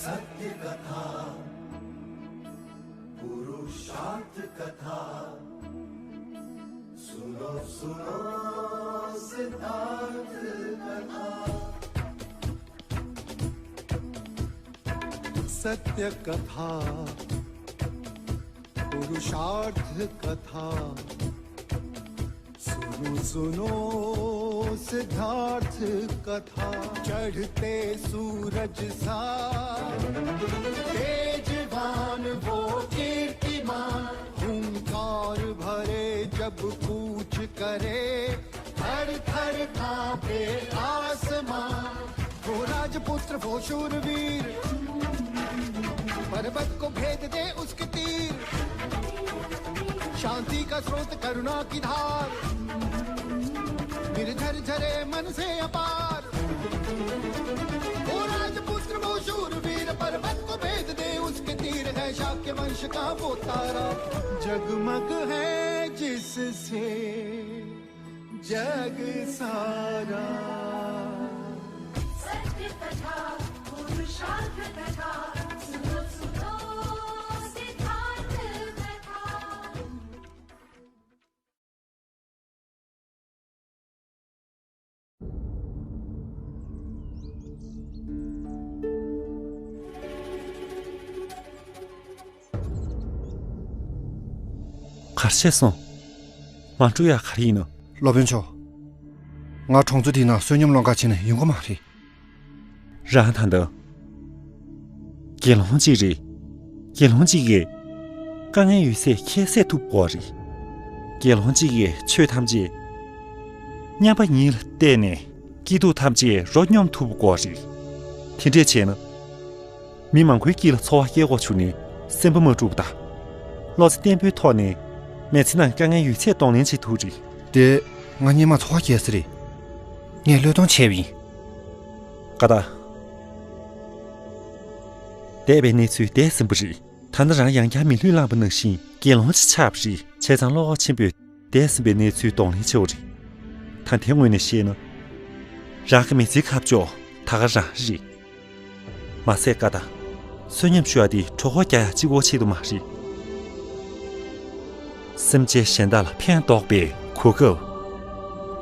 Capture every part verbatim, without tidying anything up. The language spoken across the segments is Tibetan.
सत्य कथा, पुरुषार्थ कथा, सुनो सुनो सिद्धार्थ कथा। सत्य कथा, पुरुषार्थ कथा, सुनो सुनो सिद्धार्थ कथा। चढ़ते सूरज सा तेजवान वो कीर्तिमान, हुंकार भरे जब कूच करे, थर थर कांपे आसमां। वो राजपुत्र वो शूरवीर, पर्वत को भेद दे उसके तीर। शांति का स्रोत करुणा की धार, निर्झर झरे मन से अपार। वो राजपुत्र वो शूरवीर, पर्वत को भेद दे उसके तीर। है शाक्य वंश का वो तारा, जगमग है जिससे जग सारा। सत्य कथा, पुरुषार्थ कथा, सुनो सुनो सिद्धार्थ कथा। གར་ཆས་སོང་། མ་འགྲོ་ཡ་ག་རེ་ཡིན་ནམ། སློབ་དཔོན་མཆོག་ང་གྲོང་ཚོ་འདིའི་ནང་བསོད་སྙོམས་སློང་ག་ཕྱིན་ན་ཡོང་གི་མ་རེད། རང་ད་ལྟ་དགེ་སློང་གཅིག་རེད། དགེ་སློང་གཅིག་གིས་དཀའ་ངལ་ཡོད་ཚད་ཁྱད་བསད་ཐུབ་དགོས་རེད། དགེ་སློང་གཅིག་གིས་ཆོས་ཐམས་ཅད་མཉམ་པ་ཉིད་ལ་བལྟས་ནས་སྐྱིད་སྡུག་ཐམས་ཅད་རོ་སྙོམས་ཐུབ་དགོས་རེད། དེ་འདྲས་བྱས་ན། མི་མང་པོའི་དཀྱིལ་ལ་འཚོ་བ་སྐྱེལ་དགོས་བྱུང་ནས་སེམས་པ་མ་སྐྲོད་པ་དང་། བློ་རྩེ་བརྟན་པོའི་ཐོག་ནས་མི་ཚེ་ནང་དཀའ་ངལ་ཡོད་ཚད་གདོང་ལེན་བྱེད་ཐུབ་རེད། དེ་ང་སྔོན་མ་འཚོ་བ་སྐྱེལ་ས་རེད། ངས་བློས་གཏོང་བྱས་པ་ཡིན། ཀ་ད། འདས་པའི་གནས་ཚུལ་འདས་ཟིན་པ་རེད། ད་ནི་རང་ཡང་བསྐྱར་མི་ལུས་བླངས་པ་ནང་བཞིན་དགེ་སློང་ཅིག་ཆགས་པ་རེད། བྱས་ཙང་བློ་ཁོག་ཆེན་པོས་འདས་ཟིན་པའི་གནས་ཚུལ་གདོང་ལེན་བྱེད་དགོས་རེད། ད་དེ་ངོས་ནས་བཤད་ན། རང་གི་མི་ཚེའི་ཁ་ཕྱོགས་ད་ག་རང་རེད། མ་ཟད་ཀ་ད། བསོད་སྙོམས་ཞུ་ཡ་དེ་གྲོད་ཁོག་རྒྱག་ཡ་གཅིག་པོ་ཆེད་དུ་མ་རེད། སེམས་ཅན་གཞན་དག་ལ་ཕན་འདོགས་པའི་གོ་སྐབས་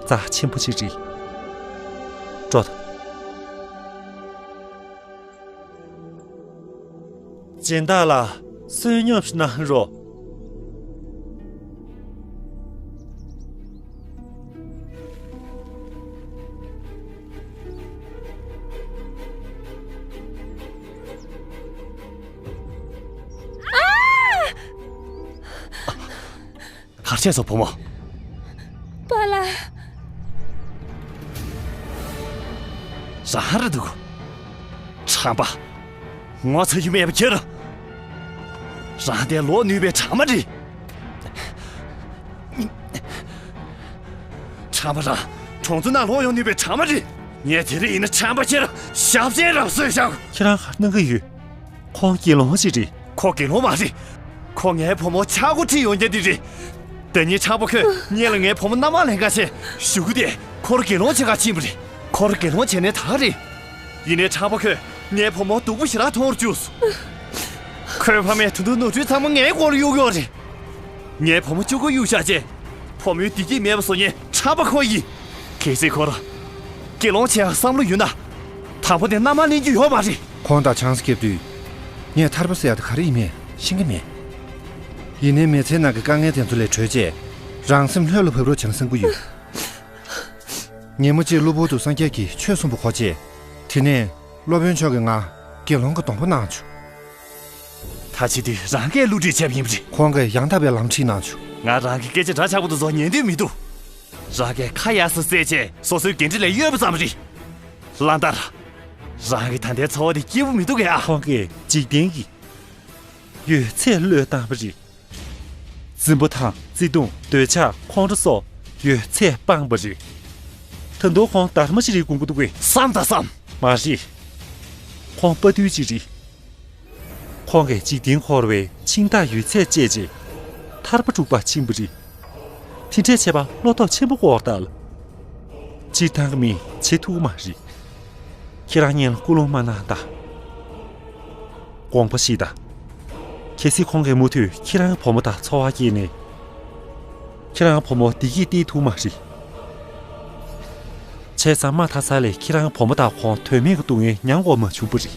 རྩ་ཆེན་པོ་ཅིག་རེད། འགྲོ་དང་། སྦྱིན་བདག་ལགས། བསོད་སྙོམས་གནང་རོགས། གར་ཆས་སོང་བུ་མོ། པཱ་ལགས། རང་རེད་འདུག་ཁྲམ་པ། ངོ་ཚ་རྒྱུ་མེད་པ་ཁྱེར། རང་དེ་ལོག་ནུས་པའི་ཁྲམ་པ་རེད། ཁྲམ་པ་རང་གྲོང་ཚོ་ནང་ལོག་ཡོང་ནུས་པའི་ཁྲམ་པ་རེད། ངས་དེ་རིང་ཡིན་ན་ཁྲམ་པ་ཁྱེར་ཞབས་ཆེན་རབ་གསོས་བཞག་ཁྱེད་རང་གར་གནང་གི་ཡོད། ཁོང་དགེ་སློང་ཞིག་རེད། ཁོ་དགེ་སློང་མ་རེད། ཁོ་ངའི་བུ་མོ་ཆག་སྒོ་ཁྲིད་ཡོང་མཁན་དེ་རེད། ད་ནི་ཁྲམ་པ་ཁོས་སྔོན་ལ་ངའི་བུ་མོ་མནའ་མ་ལེན་ག་ཆེད་ཞུ་གི་དེ་ཁོར་དགེ་སློང་བྱེད་ག་ཕྱིན་པ་རེད། ཁོར་དགེ་སློང་བྱས་ནས་ད་རེད། ཡིན་ནའི་ཁྲམ་པ་ཁོས་ངའི་བུ་མོ་སྡུག་པོ་ཞེ་དྲག་མཐོང་བར་བཅུག་སོང་། ཁོའི་ཕ་མས་ད་དུང་ནོར་འཁྲུལ་ཚང་མ་ངའི་མགོ་ལ་གཡུག་ཡོད་རེད། ངའི་བུ་མོ་གཅིག་པོ་གཡུག་བཞག་རྗེས། བུ་མོའི་བདེ་སྐྱིད་མེད་པ་བཟོ་མཁན་ཁྲམ་པ་ཁོ་ཡིན། གལ་སྲིད་ཁོར་དགེ་སློང་བྱེད་ཡག་བསམ་བློ་ཡོད་ན། དང་པོ་དེ་མནའ་མ་ལེན་རྒྱུ་ཡོད་མ་རེད། ཁོང་དང་ཆང་ས་བརྒྱབ་དུས། ངས་ཐར་པ་ཟེར་ཡག་དེ་ག་རེ་ཡིན་མིན་ཤེས་ཀྱི་མེད། ཡིན་ནའི་མི་ཚེའི་ནང་གི་དཀའ་ངལ་དེ་ཚོ་ལས་གྲོལ་རྗེས། རང་སེམས་ལྷོད་ལ་བབས་རོགས་བྱས་ན་བསམ་གྱི་ཡོད། ཉིན་མོ་གཅིག་གློ་བུར་དུ་སངས་རྒྱས་ཀྱིས་ཆོས་གསུངས་པ་གོ་རྗེས། དེ་ནས་སློབ་དཔོན་མཆོག་གིས་ང་དགེ་སློང་གི་སྡོང་པོ་གནང་བྱུང་། ད་བྱེད་དུས་རང་གིས་བསླུ་བྲིད་བྱས་པ་ཡིན་པ་རེད། ཁོང་གིས་ཡང་དག་པའི་ལམ་ཁྲིད་གནང་བྱུང་། ང་རང་གི་སྐད་ཆ་འདྲ་ཆགས་པོ་དེ་ཚོ་ཉན་འདོད་མི་འདུག་རང་གིས་ཁ་ཡར་སེ་བཟས་བྱས་སོ་སོའི་འགན་འཁྲི་ལས་གཡོལ་བ་ཙམ་རེད། གླང་དར། རང་གི་ད་ལྟའི་འཚོ་བ་དེ་སྐྱིད་པོ་མི་འདུག་གས་ཨ། ཁོང་གིས་འཇིག་རྟེན་གྱི་ཡོད་ཚད་བློས་བཏང་བ་རེད། འཛིན་པ་དང་བརྩེ་དུང་འདོད་ཆགས་ཁོང་ཁྲོ་སོགས་ཡོད་ཚད་སྤངས་པ་རེད། ད་དུང་ཁོང་སྡར་མ་ཅིག་རེད་དགོངས་ཀྱི་འདུག་གས། བསམ་དང་བསམ། མ་རེད། ཁོང་དཔའ་རྟུལ་ཅིག་རེད། ཁོང་གིས་འཇིག་རྟེན་འཁོར་བའི་འཆིང་ཐག་ཡོད་ཚད་བཅད་རྗེས། ཐར་པ་སྒྲུབ་པར་ཕྱིན་པ་རེད། དེ་འདྲས་བྱས་པ་བློ་སྟོབས་ཆེན་པོ་དགོས་ད་ལ། སྤྱིར་བཏང་གི་མིས་བྱེད་ཐུབ་ཀྱི་མ་རེད། ཁྱེད་རང་སྔོན་ལ་སྐུལ་སློང་མ་གནང་དང་། དགོངས་པ་བཞེས་དང་། གལ་སྲིད་ཁོང་གིས་མུ་མཐུད་ཁྱེད་རང་བུ་མོ་དང་འཚོ་བ་སྐྱེལ་ནས། ཁྱེད་རང་བུ་མོ་བདེ་སྐྱིད་སྟེར་ཐུབ་མ་རེད། བྱས་ཙང་མ་མཐའ་ས་ལས་ཁྱེད་རང་བུ་མོ་དང་ཁོང་དོན་མེད་ཀྱི་སྡུག་བསྔལ་མྱངས་དགོས་མ་བྱུང་བ་རེད།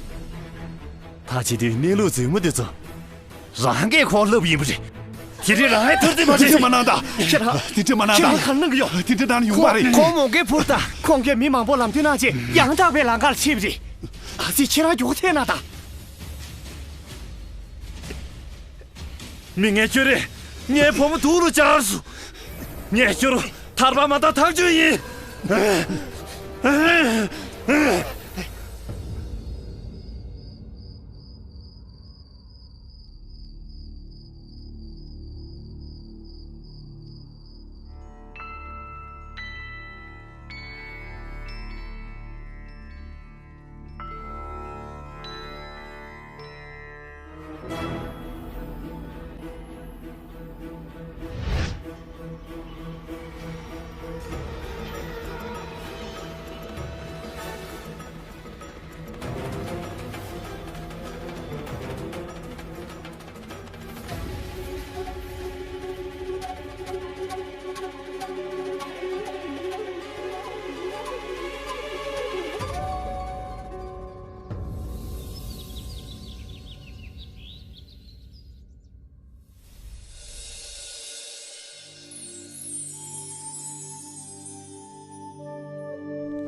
ད་བྱེད་དུས་གནས་ལུགས་རྫུན་མ་འདི་ཚོ། རང་གིས་ཁོང་བསླབས་ཡིན་པ་རེད། དེ་རིང་རང་ཨེ་ཐུར་རྩིས་མ་བྱེད། དེ་འདྲ་མ་གནང་དང་། ཁྱེད་རང་། དེ་འདྲ་མ་གནང་ཁྱེད་རང་དང་། ག་རེ་གནང་གི་ཡོད། དེ་འདྲ་གནང་ཡོང་མ་རེད། ཁོང་མོ་གའི་བུར་དང་ཁོང་གིས་མི་མང་པོ་ལམ་སྟོན་གནང་རྗེས་ཡང་དག་པའི་ལམ་ཁར་ཕྱིན་པ་རེད། ཨ་ཙི། ཁྱེད་རང་མགྱོགས་ཐལ་གནང་དང་། མི་ངན་ཁྱོད་རེད། ངའི་བུ་མོ་སྡུག་རུ་སྦྱར་སོང་། ངས་ཁྱོད་རུ་ཐར་པ་མ་དང་ཐག་གཅོད་ཡིན།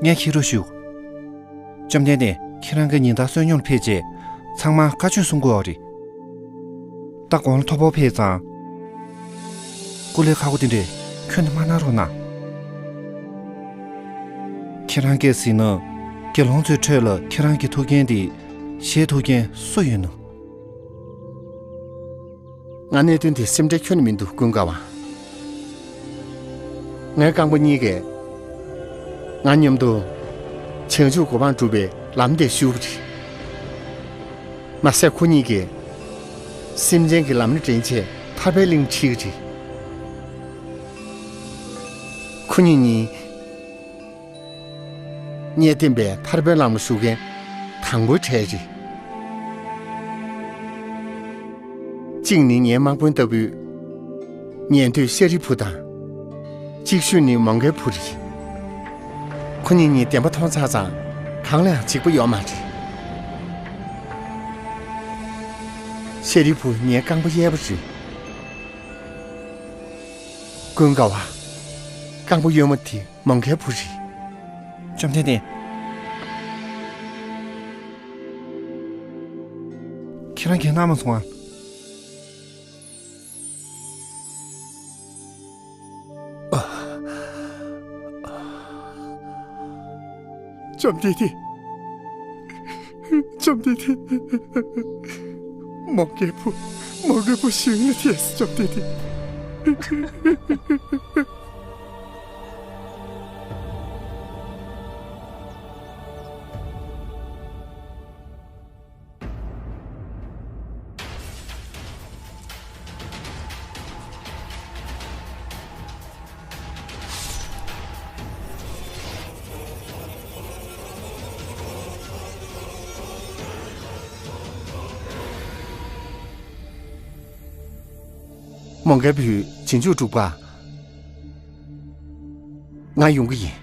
ངས་ཁྱེད་རུ་ཞུ། བཅོམ་ལྡན་འདས་ཁྱེད་རང་གི་ཉིན་ལྟར་བསོད་སྙོམས་ལ་ཕེབས་རྗེས་ཚང་མ་བཀའ་ཆོས་གསུང་དགོས་པ་རེད། ད་དགུང་ལོ་མཐོ་པོ་ཕེབས་ཙང་། སྐུ་ལས་ཁག་པོ་དེ་འདྲས་ཁྱོན་ནས་མ་གནང་རོགས་གནང་། ཁྱེད་རང་གིས་གཟིགས་ན། དགེ་སློང་ཚོའི་ཁྲོད་ལ་ཁྱེད་རང་གི་ཐུགས་འགན་དེ་བཞེས་ཐུབ་མཁན་སུ་ཡོད་ན། ང་གནད་དོན་དེ་སེམས་ཁྲལ་ཁྱོན་ནས་མི་འདུག་ཀུན་དགའ་བ། ངའི་རྐང་པ་གཉིས་ཀས་ང་མཉམ་དུ་བྱང་ཆུབ་གོ་འཕང་སྒྲུབ་པའི་ལམ་དེ་ཞུགས་པ་རེད། མ་ཟད་ཁོ་གཉིས་ཀས་སེམས་ཅན་གྱི་ལམ་སྣེ་འདྲེན་ཆེད་ཐར་པའི་གླིང་ཁྲིད་ཀྱི་རེད། ཁོ་གཉིས་གཉིས། ངས་བསྟན་པའི་ཐར་པའི་ལམ་ལ་ཞུགས་མཁན་དང་པོའི་གྲས་རེད། གཅིག་ནི་ངའི་དམག་དཔོན་ལྟ་བུའི་ཉན་ཐོས་ཤཱ་རིའི་བུ་དང་། གཅིག་ཤོས་ནི་མོའུ་འགལ་བུ་རེད། ཁོ་གཉིས་གཉིས་བདེན་པ་མཐོང་ཚར་ཙང་གང་ལའང་འཇིགས་པ་ཡོད་མ་རེད། ཤཱ་རིའི་བུ་ངའི་རྐང་པ་གཡས་པ་རེད། ཀུན་དགའ་བ། རྐང་པ་གཡོན་མ་དེ་མོའུ་འགལ་བུ་རེད། བཅོམ་ལྡན་འདས། ཁྱེད་རང་གིས་གནང་མ་སོང་ཨ། བཅོམ་ལྡན་འདས། བཅོམ་ལྡན་འདས། མོའུ་འགལ་བུ། མོའུ་འགལ་བུ་ཞིང་ལ་ཐལ་སོང་། བཅོམ་ལྡན་འདས། མོའུ་འགལ་བུས་རྗེས་འཇུག་སྒྲུབ་པ། ང་ཡོང་གི་ཡིན།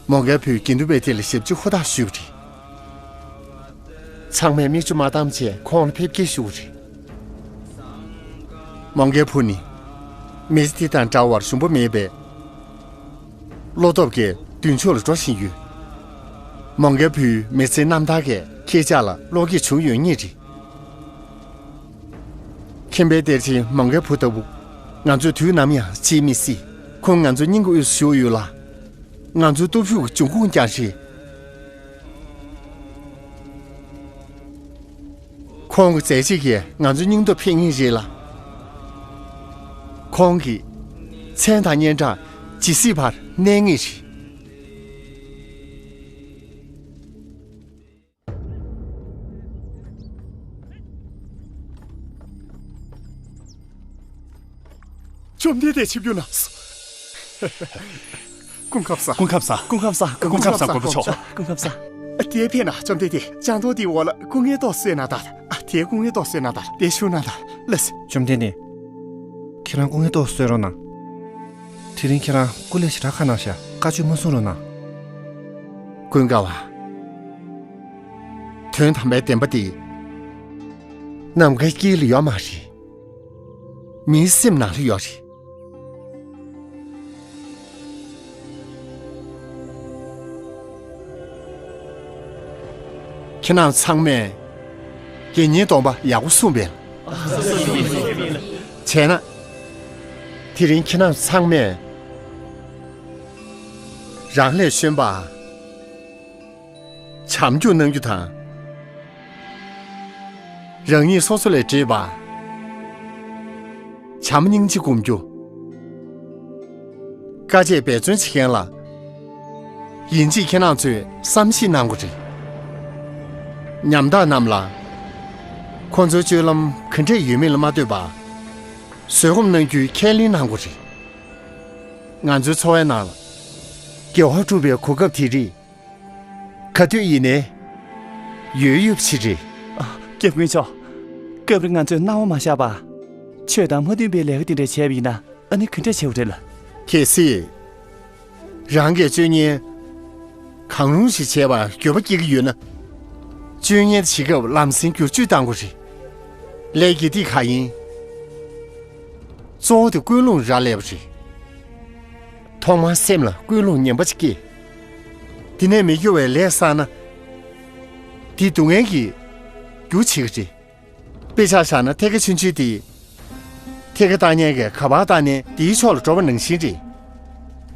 མོའུ་འགལ་བུས་དགེ་འདུན་པའི་སྡེ་ལ་ཞབས་ཕྱི་ཧུར་ཐག་ཞུས་པ་རེད། ཚང་མས་མིག་ཆུ་མ་བཏང་བྱས་ཁོང་ལ་ཕེབས་སྐྱེལ་ཞུས་པ་རེད། མོའུ་འགལ་བུ་ནི་མི་ཚེ་འདི་དང་འདྲ་བར་ཞུམ་པ་མེད་པའི་བློ་སྟོབས་ཀྱིས་མདུན་ཕྱོགས་ལ་འགྲོ་བཞིན་ཡོད། མོའུ་འགལ་བུའི་མི་ཚེའི་རྣམ་ཐར་གྱིས་ཁྱེད་ཅག་ལ་བློ་སྐྱེད་བྱུང་ཡོད་ངེས་རེད། མཁན་པོའི་གཏེར་ཆེན་མོའུ་འགལ་བུ་ལྟ་བུ། ང་ཚོས་དུས་ནམ་ཡང་བརྗེད་མི་སྲིད། ཁོང་ང་ཚོའི་སྙིང་གི་དབུས་སུ་བཞུགས་ཡོད་ལ། ང་ཚོའི་སྟོབས་ཤུགས་ཀྱི་འབྱུང་ཁུངས་ཀྱང་རེད། ཁོང་གི་མཛད་རྗེས་ཀྱིས་ང་ཚོའི་སྙིང་སྟོབས་འཕེལ་ངེས་རེད་ལ། ཁོང་གི་མཚན་དང་སྙན་གྲགས་ཇི་སྲིད་བར་གནས་ངེས་རེད། བཅོམ་ལྡན་འདས་ཆིབས་བསྒྱུར་གནང་། སྐུ་ཁམས་བཟང་། སྐུ་ཁམས་བཟང་། སྐུ་ཁམས་བཟང་། སྐུ་ཁམས་བཟང་། སྐུ་ཁམས་བཟང་། སྐུ་ཁམས་བཟང་། སྐུ་ཁམས་བཟང་། དེ་ཕེབས་ན་བཅོམ་ལྡན་འདས་ལྕང་ཏོག་འདིའི་འོག་ལ་སྐུ་ངལ་ཏོག་གསོས་གནང་དང་། དེ་སྐུ་ངལ་ཏོག་གསོས་གནང་དང་། དེ་བཞུགས་གནང་དང་། ལགས་སོ། བཅོམ་ལྡན་འདས། ཁྱེད་རང་སྐུ་ངལ་ཏོག་གསོས་རོགས་གནང་། དེ་རིང་ཁྱེད་རང་སྐུ་ལས་ཞེ་དྲག་ཁག་གནང་ཤག་བཀའ་ཆོས་མ་གསུང་རོགས་གནང་། ཀུན་དགའ་བ། དོན་དམ་པའི་བདེན་པ་འདི་ནམ་མཁའི་དཀྱིལ་ལ་ཡོད་མ་རེད། མིའི་སེམས་ནང་ལ་ཡོད་རེད། ཁྱེད་རྣམས་ཚང་མས་དགེ་བསྙེན་སྡོམ་པ་ཡག་པོ་སྲུངས་པས། བྱས་ན། དེ་རིང་ཁྱེད་རྣམས་ཚང་མས་རང་ལས་གཞོན་པ་བྱམས་སྐྱོང་གནང་རྒྱུ་དང་། རང་ཉིད་སོ་སོ་ལས་བྲེལ་བ་བྱམས་སྙིང་རྗེ་སྒོམ་རྒྱུ། དཀའ་སྤྱད་འབད་བརྩོན་བྱེད་མཁན་ལ་ཡིན་གཅིག་ཁྱེད་རྣམ་ཚོས་བསམ་ཤེས་གནང་དགོས་རེད། ཉམ་ཐག་རྣམས་ལ་ཁོང་ཚོའི་སྤྱོད་ལམ་ག་འདྲས་ཡོད་མེད་ལ་མ་ལྟོས་པར་བཟོད་སྒོམ་གནང་རྒྱུའི་ཁས་ལེན་གནང་དགོས་རེད། ང་ཚོའི་འཚོ་བའི་ནང་ལ་དགེ་བ་སྒྲུབ་པའི་གོ་སྐབས་དེ་རིགས་ག་དུས་ཡིན་ནའི་ཡོད་ཡོད་པ་ཞིག་རེད། ཨ། སྐྱབས་མགོན་མཆོག་སྐབས་རེ་ང་ཚོས་སྣང་བ་མ་ཤར་བར་ཆོས་དང་མ་མཐུན་པའི་ལས་ཀ་དེ་འདྲ་བྱས་པ་ཡིན་ན་ཨ་ནི་ག་འདྲ་བྱེད་དགོས་རེད་ལ། གལ་སྲིད་རང་གིས་སྤྱོད་ངན་གང་རུང་ཞིག་བྱས་པར་འགྱོད་པ་སྐྱེ་གི་ཡོད་ན། སྤྱོད་ངན་བྱེད་སྐབས་ལམ་སེང་བསྒྱུར་བཅོས་གཏང་དགོས་རེད། ལས་དགེ་སྡིག་གང་ཡིན། གཙོ་བོ་དེ་ཀུན་སློང་རག་ལས་པ་རེད། ཐོག་མར་སེམས་ལ་ཀུན་སློང་ངན་པ་ཅིག་སྐྱེས། དེ་ནས་མི་དགེ་བའི་ལས་བསགས་ན། དེ་སྡུག་བསྔལ་གྱི་རྒྱུ་བྱེད་ཀྱི་རེད། དཔེ་ཆ་བཞག་ན་ཐད་ཀ་ཆུང་ཆུང་དེ། ཐད་ཀ་བཏང་མཁན་གྱིས་ག་པར་བཏང་ནས་དེའི་ཕྱོགས་ལ་འགྲོ་བ་ནང་བཞིན་རེད།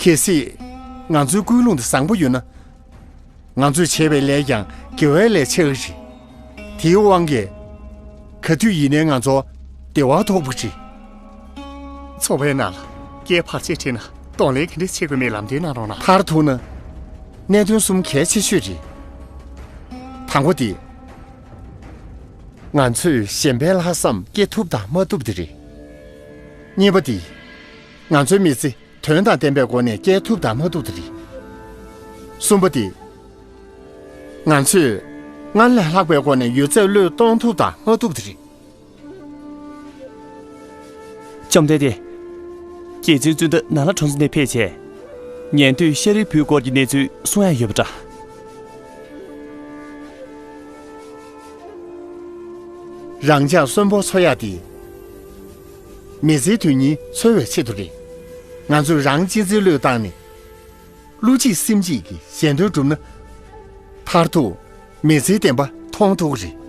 གལ་སྲིད་ང་ཚོའི་ཀུན་སློང་དེ་བཟང་པོ་ཡོད་ན། ང་ཚོས་བྱས་པའི་ལས་ཀྱང་དགེ་བའི་ལས་ཆགས་ཀྱི་རེད། དེའི་དབང་གིས་ག་དུས་ཡིན་ནའི་ང་ཚོ་བདེ་བ་ཐོབ་ཀྱི་རེད། འཚོ་བའི་ནང་ལ་སྐྱེས་བར་ཆད་འཕྲད་ན་གདོང་ལེན་ག་འདྲ་བྱེད་དགོས་མེད་ལམ་སྟོན་གནང་རོགས་གནང་། མཐར་ཐུག་ན། གནད་དོན་གསུམ་གལ་ཆེ་ཤོས་རེད། དང་པོ་དེ། ང་ཚོས་གཞན་ཕན་ལྷག་བསམ་སྐྱེ་ཐུབ་དང་མ་ཐུབ་དེ་རེད། གཉིས་པ་དེ། ང་ཚོའི་མི་ཚེ་དོན་དང་ལྡན་པའི་སྒོ་ནས་སྐྱེལ་ཐུབ་དང་མ་ཐུབ་དེ་རེད། གསུམ་པ་དེ། ང་ཚོས་སྔར་ལས་ལྷག་པའི་སྒོ་ནས་ཡོད་ཚད་བློས་གཏོང་ཐུབ་དང་མ་ཐུབ་དེ་རེད། བཅོམ་ལྡན་འདས། རྗེ་བཙུན་ཙུན་ད་ནཱ་ལ་གྲོང་ཚོ་ནས་ཕེབས་བྱས། ཉན་ཐོས་ཤཱ་རིའི་བུའི་སྐོར་གྱི་གནས་ཚུལ་གསུང་ཡ་ཡོད་པ་འདྲ། རང་ཅག་གསོན་པོ་འཚོ་ཡག་དེ། མི་ཚེའི་དོན་སྙིང་འཚོལ་བའི་ཆེད་དུ་རེད། ང་ཚོས་རང་གཅེས་འཛིན་བློས་བཏང་ནས། བློ་གཅིག་སེམས་གཅིག་གིས་གཞན་དོན་བསྒྲུབ་ན། མཐར་ཐུག་མི་ཚེའི་བདེན་པ་མཐོང་ཐུབ་ཀྱི་རེད།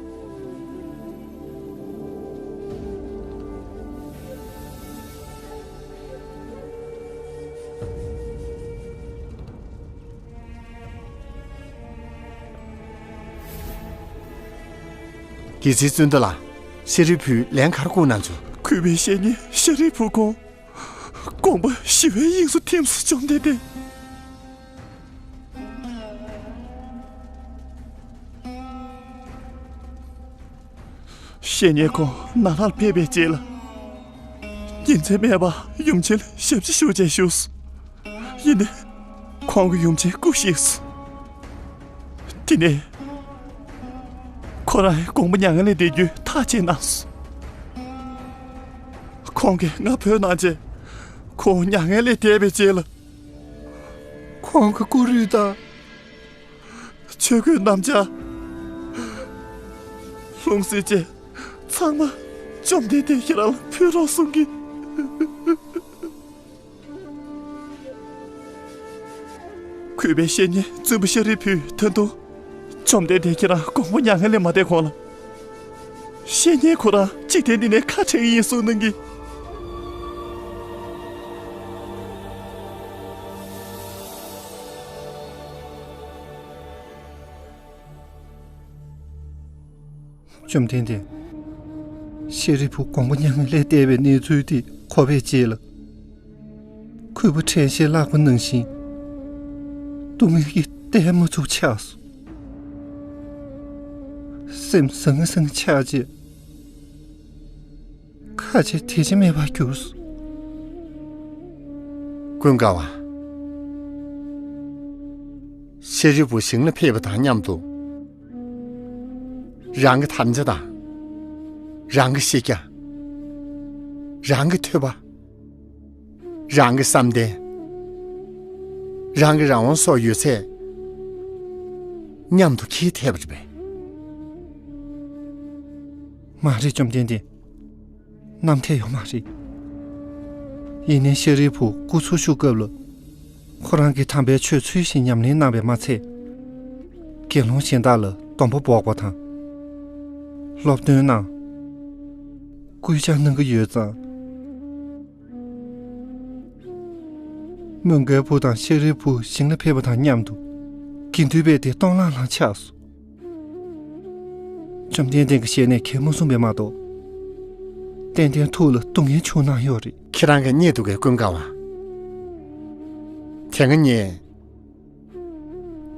རྗེ་བཙུན་ཙུན་ད་ལགས། ཤཱ་རིའི་བུས་ལན་ག་རེ་བསྐུར་གནང་བྱུང་། གུས་པའི་བཤེས་གཉེན་ཤཱ་རིའི་བུ་ཁོང་དགོངས་པ་ཞི་བའི་དབྱིངས་སུ་ཐིམ་སོང་། བཅོམ་ལྡན་འདས། བཤེས་གཉེན་ཁོང་ནཱ་ལར་ཕེབས་པའི་རྗེས་ལ། ཉིན་མཚན་མེད་པར་ཡུམ་ཆེན་ལ་ཞབས་ཕྱི་ཞུ་བྱས་བཞུགས་སོ། ཡིན་ནའི། ཁོང་གི་ཡུམ་ཆེན་སྐུ་གཤེགས་སོ། དེ་ནས། ཁོ་རང་དགོངས་པ་མྱ་ངན་ལས་འདས་རྒྱུའི་ཐག་བཅད་གནང་སོ། ཁོང་གིས་ང་བོས་གནང་རྗེས། ཁོང་མྱ་ངན་ལས་འདས་པའི་རྗེས་ལ། ཁོང་གི་སྐུ་རུས་དང་། ཆོས་གོས་སྣམ་སྦྱར། ལྷུང་བཟེད་བཅས་ཚང་མ་བཅོམ་ལྡན་འདས་ཁྱེད་རང་ལ་ཕུལ་རོགས་གསུང་གི། གུས་པའི་བཤེས་གཉེན་བཙུན་པ་ཤཱ་རིའི་བུས་ད་དུང་བཅོམ་ལྡན་འདས་ཁྱེད་རང་དགོངས་པ་མྱ་ངན་ལས་མ་འདས་གོང་ལ། བཤེས་གཉེན་ཁོ་རང་འཇིག་རྟེན་འདི་ནས་ཁ་བྲལ་གྱི་ཡིན་གསུངས་གནང་གི། བཅོམ་ལྡན་འདས། ཤཱ་རིའི་བུ་དགོངས་པ་མྱ་ངན་ལས་འདས་པའི་གནས་ཚུལ་དེ་གོ་བའི་རྗེས་ལ། གུས་པ་དྲན་ཤེས་བརླག་པ་ནང་བཞིན། སྡུག་བསྔལ་གྱིས་བསྡད་མ་ཚུགས་ཆགས་སོ། སེམས་ཟང་ཟིང་ཆགས་རྗེས། ཁ་རྗེ་དེ་ཅི་མེད་པར་གྱུར་སོ། ཀུན་དགའ་བ། ཤཱ་རིའི་བུ་ཞིང་ལ་ཕེབས་པ་དང་མཉམ་དུ། རང་གི་དམ་བཅའ་དང་། རང་གི་ཤེས་རྒྱ། རང་གི་ཐོས་པ། རང་གི་བསམ་གཏན། རང་གི་རང་དབང་སོགས་ཡོད་ཚད་མཉམ་དུ་འཁྱེར་ཐེབས་པ་རེད་པས། མ་རེད། བཅོམ་ལྡན་འདས། རྣམ་ཐར་ཡོད་མ་རེད། ཡིན་ནའི་ཤཱ་རིའི་བུ་སྐུ་འཚོ་བཞུགས་སྐབས་ལ། ཁོ་རང་གིས་དམ་པའི་ཆོས་ཚུལ་བཞིན་ཉམས་ལེན་གནང་བས་མ་ཚད། དགེ་སློང་གཞན་དག་ལ་སྡོམ་པ་འབོགས་པ་དང་། སློབ་སྟོན་གནང་། སྐུལ་ལྕག་གནང་གི་ཡོད་ཙང་། མོའུ་འགལ་བུ་དང་ཤཱ་རིའི་བུ་ཞིང་ལ་ཕེབས་པ་དང་མཉམ་དུ། དགེ་འདུན་པས་དེ་གཏོང་ལང་ལང་ཆགས་སོང་། བཅོམ་ལྡན་འདས་ཀྱི་ཞལ་ནས་གང་མ་གསུངས་པས་མ་གཏོགས། ཏན་ཏན་ཐུགས་ལ་སྡུག་བསྔལ་བྱུང་གནང་ཡོད་རེད། ཁྱེད་རང་གིས་རྙེད་འདུག་གས། ཀུན་དགའ་བ། དེ་སྔ་ངས་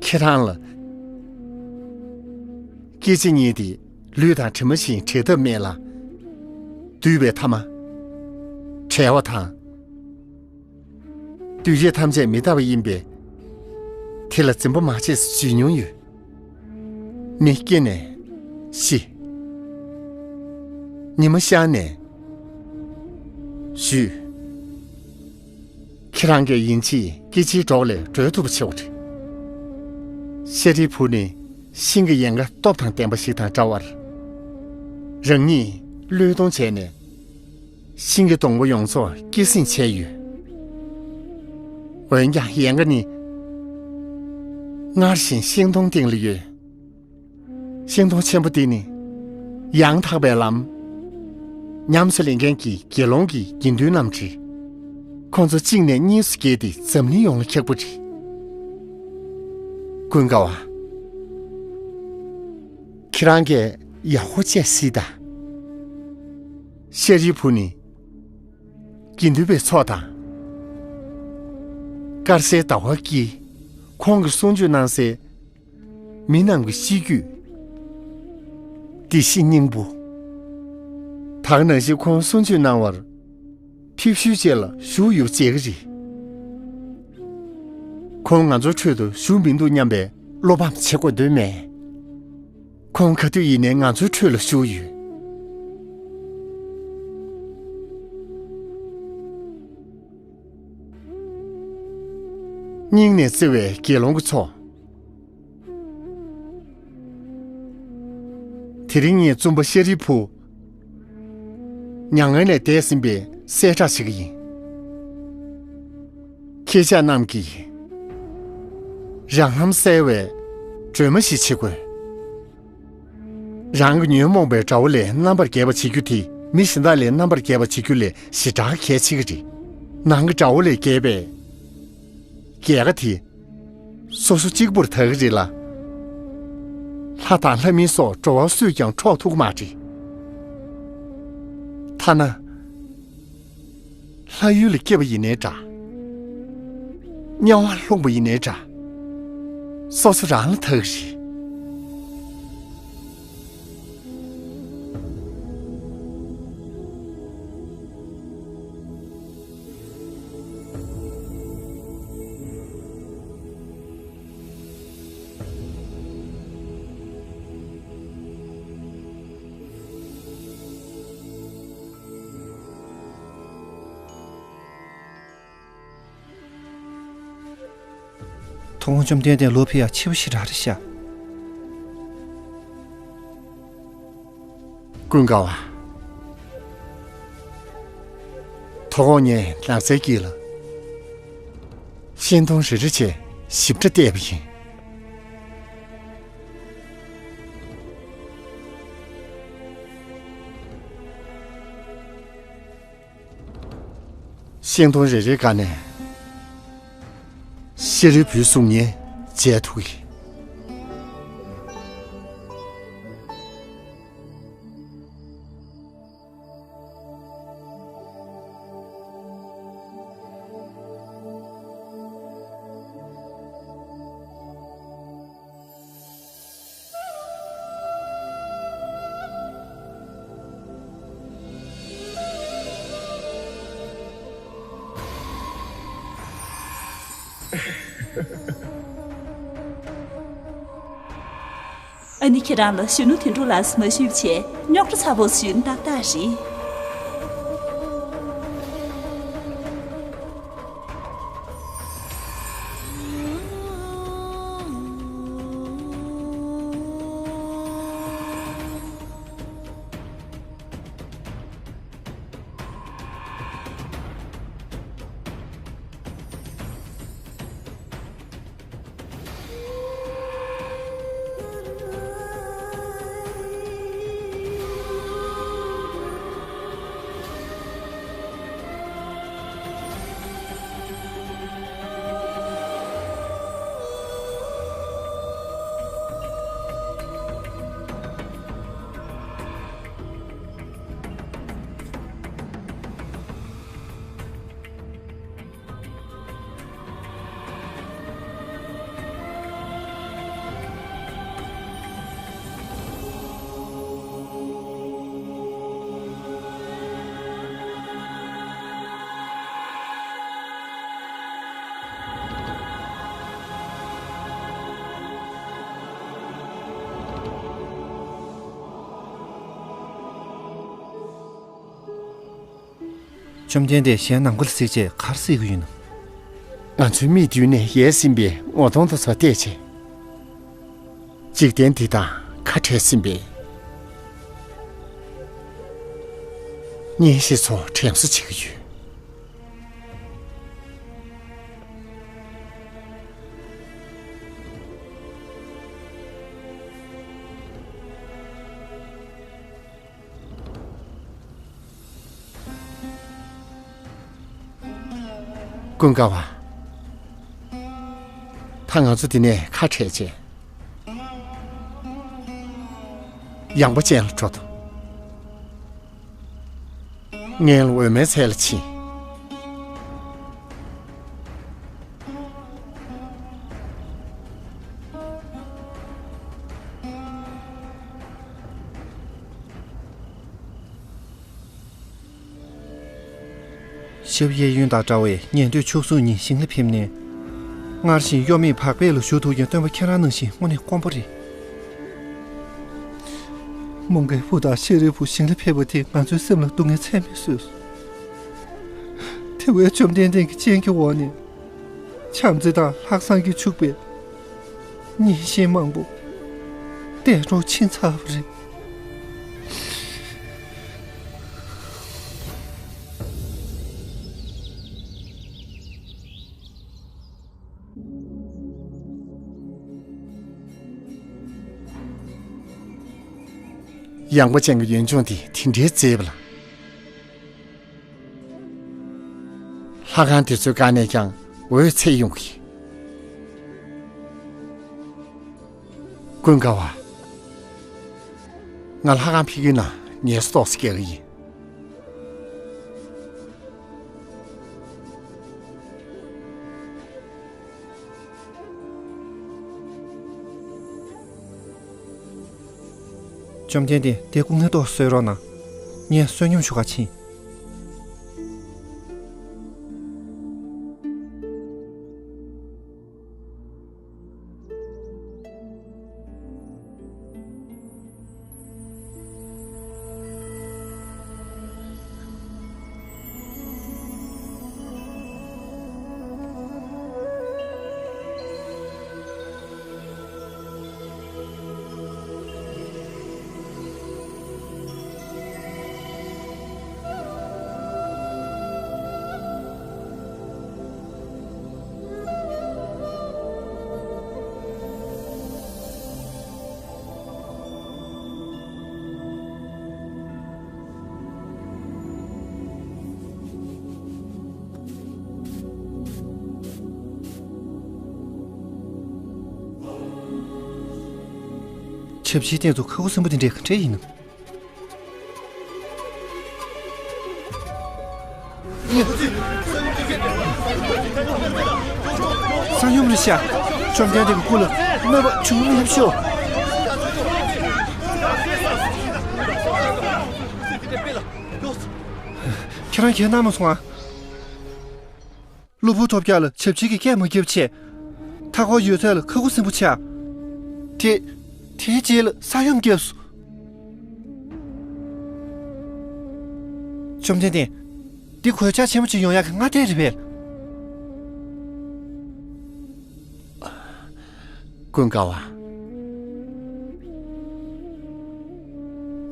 ཁྱེད་རང་ལ། སྐྱེ་འཆི་གཉིས་དེ་ལུས་དང་གྲིབ་མ་བཞིན་བྲལ་ཐབས་མེད་ལ། འདུས་པའི་ཐ་མ་བྲལ་བ་དང་། འདུས་བྱས་ཐམས་ཅད་མི་རྟག་པ་ཡིན་པས། དེ་ལ་འཛིན་པ་མ་བྱེད་ཟེར་ཞུས་མྱོང་ཡོད། མི་སྐྱེ་ནས་ཤི། ཉི་མ་ཤར་ནས་ཞུས། ཁྱེད་རང་གིས་ཡིན་ཕྱིན་སྐྱེ་འཆིའི་སྒྲོག་ལས་གྲོལ་ཐུབ་པ་བྱེད་དགོས་རེད། ཤཱ་རིའི་བུ་ནི་ཤིང་གི་ཡལ་ག་སྟོབས་དང་ལྡན་པ་ཞིག་དང་འདྲ་བར། རང་ཉིད་བློས་གཏོང་བྱས་ནས། ཤིང་གི་སྡོང་པོ་ཡོངས་རྫོགས་སྐྱེད་སྲིང་བྱས་ཡོད། འོན་ཀྱང་ཡལ་ག་ནི་སྔར་བཞིན་ཤིང་སྡོང་སྟེང་ལ་ཡོད། ཤིང་སྡོང་ཆེན་པོ་འདི་ནི་ཡང་དག་པའི་ལམ། ཉམས་སུ་ལེན་མཁན་གྱི་དགེ་སློང་གི་དགེ་འདུན་རྣམས་རེད། ཁོང་ཚོ་གཅིག་ནས་གཉིས་སུ་གྱེས་ཏེ་འཛམ་གླིང་ཡོངས་ལ་ཁྱབ་པ་རེད། ཀུན་དགའ་བ། ཁྱེད་རང་གིས་ཡག་པོ་དཔྱད་གཟིགས་དང་། ཤཱ་རིའི་བུ་ནི་དགེ་འདུན་པའི་ཚོགས་དང་། དཀར་གསལ་ཟླ་བ་དཀྱིལ། ཁོང་གིས་གསུང་ཆོས་གནང་སའི་མི་རྣམས་ཀྱི་གཤིས་རྒྱུད། བདེ་སྐྱིད་སྙིང་པོ། ད་ག་ནང་བཞིན་ཁོང་གསུང་ཆོས་གནང་བར་ཕེབས་བཞུད་བཅས་ལ་བཞུགས་ཡོད་ཅེས་ཀྱི་རེད། ཁོང་ང་ཚོའི་ཁྲོད་དུ་བཞུགས་མི་འདུག་སྙམ་པའི་བློ་ཕམ་བྱེད་དགོས་དོན་མེད། ཁོང་ག་དུས་ཡིན་ནའི་ང་ཚོའི་ཁྲོད་ལ་བཞུགས་ཡོད། སྙིང་ནས་བརྩེ་བའི་དགེ་སློང་གི་ཚོགས། དེ་རིང་ངས་བཙུན་པ་ཤཱ་རིའི་བུ་མྱ་ངན་ལས་འདས་ཟིན་པའི་གསལ་བསྒྲགས་བྱེད་ཀྱི་ཡིན། ཁྱེད་ཅག་རྣམས་ཀྱིས་རང་ལམ་གསལ་བའི་སྒྲོན་མ་ཞིག་བྱེད་དགོས། རང་གི་ཉོན་མོངས་པའི་དགྲ་བོ་ལས་རྣམ་པར་རྒྱལ་བར་བྱེད་རྒྱུ་དེ་མི་གཞན་དག་ལས་རྣམ་པར་རྒྱལ་བར་བྱེད་རྒྱུ་ལས་ཞེ་དྲག་གལ་ཆེ་གི་རེད། ནང་གི་དགྲ་བོ་ལས་རྒྱལ་བའི་རྒྱལ་ཁ་དེ་སོ་སོ་གཅིག་པུར་དག་གི་རེད་ལ། ལྷ་དང་ལྷ་མིན་སོགས་འགྲོ་བ་སུས་ཀྱང་འཕྲོག་ཐུབ་ཀྱི་མ་རེད། ཐ་ན། ལྷ་ཡུལ་ལ་སྐྱེས་པ་ཡིན་ནའི་འདྲ། དམྱལ་བར་ལྷུང་པ་ཡིན་ནའི་འདྲ། སོ་སོ་རང་ལ་ཐུག་རེད། དོ་དགོང་བཅོམ་ལྡན་འདས་ལོག་ཕེབས་ཡག་ཕྱི་པོ་ཞེ་དྲག་རེད་ཤག་ཀུན་དགའ་བ། དོ་དགོང་ངས་ནགས་ཚལ་དཀྱིལ་ལ་ཤིང་སྡོང་རེ་རེ་བྱས་ཞིབ་ཕྲ་བལྟས་པ་ཡིན། ཤིང་སྡོང་རེ་རེའི་སྒང་ནས་ཤཱ་རིའི་བུའི་གཟུགས་བརྙན་མཇལ་ཐུབ་ཀྱི། ཨ་ནི་ཁྱེད་རང་ལ་གཞོན་ནུ་དོན་གྲུབ་ལགས་སུ་མ་ཞུས་བྱས་རྙོག་དྲ་ཚ་པོ་ཞིག་ཏག་ཏག་རེད། བཅོམ་ལྡན་འདས་གཞན་ནམ་མཁའ་ལ་གཟིགས་བྱས་ག་རེ་ཟེར་གྱི་ཡོད་ན། ང་ཚོའི་མིག་མདུན་ནས་ཡལ་ཟིན་པའི་ངོ་གདོང་དེ་ཚོ་བལྟས་བྱས། འཇིག་རྟེན་འདི་དང་ཁ་བྲལ་ཟིན་པའི་གཉེན་བཤེས་ཚོ་དྲན་གསོ་བྱེད་ཀྱི་ཡོད། ཀུན་དགའ་བ། ད་ང་ཚོ་འདི་ནས་ཁ་བྲལ་བྱས། ཡངས་པ་ཅན་ལ་འགྲོ་དང་། སྔོན་ལ་འོད་མའི་ཚལ་ལ་ཕྱིན། ཞབས་གཡས་གཡོན་དང་འདྲ་བའི་ཉན་ཐོས་མཆོག་ཟུང་གཉིས་ཞིང་ལ་ཕེབས་ནས། སྔར་བཞིན་གཡོ་མེད་བག་ཕེབས་ལ་བཞུགས་ཐུབ་མཁན་སྟོན་པ་ཁྱེད་རང་ནང་བཞིན་དངོས་གནས་དཀོན་པོ་རེད། མོའུ་འགལ་བུ་དང་ཤཱ་རིའི་བུ་ཞིང་ལ་ཕེབས་པ་དེས་ང་ཚོའི་སེམས་ལ་སྡུག་བསྔལ་ཚད་མེད་བཟོས་སོང་། དེ་བས་བཅོམ་ལྡན་འདས་ཀྱི་སྤྱན་གྱི་འོག་ནས་བྱམས་བརྩེ་དང་ལྷག་བསམ་གྱིས་ཕྱུག་པའི་གཉེན་བཤེས་མང་པོ་གདན་དྲོངས་ཕྱིན་ཚར་བ་རེད། ཡངས་པ་ཅན་གྱི་ཡུལ་ལྗོངས་འདི་དེ་འདྲའི་མཛེས་པ་ལ། ལྷ་ཁང་དེ་ཚོའི་སྒང་ནས་ཀྱང་འོད་འཚེར་ཡོང་གི། ཀུན་དགའ་བ། ང་ལྷ་ཁང་ཕ་གིའི་ནང་ངལ་གསོ་ཏོག་ཙམ་རྒྱག་གི་ཡིན། བཅོམ་ལྡན་འདས། དེ་སྐུ་ངལ་ཏོག་གསོ་རོགས་གནང་། ངས་བསོད་སྙོམས་ཞུ་ག་ཕྱིན། ཆབ་ཆའི་སྟེང་དུ་ཁ་ཁུ་སིམ་པོ་དེ་འདྲས་ག་འདྲས་ཡིན་ནམ། ས་སྙོམས་རེད་ཤག་བཅོམ་ལྡན་འདས་ཀྱི་སྐུ་ལ་གནོད་པ་བྱུང་མི་ཐུབ་ཤོག་ཁྱེད་རང་གིས་གནང་མ་སོང་ཨ། གློ་བུར་ཐོལ་རྒྱག་ལ་ཆབ་ཆའི་གི་སྐད་མ་བརྒྱབ་བྱས། མཐའ་འཁོར་ཡོད་ཚད་ལ་ཁ་ཁུ་སིམ་པོ་ཆགས། དེ། དེའི་རྗེས་ལ་ས་ཡོམ་བརྒྱབ་སོང་། བཅོམ་ལྡན་འདས། འདི་གོད་ཆག་ཆེན་པོ་ཅིག་ཡོང་ཡག་གི་སྔ་ལྟས་རེད་པས། ཀུན་དགའ་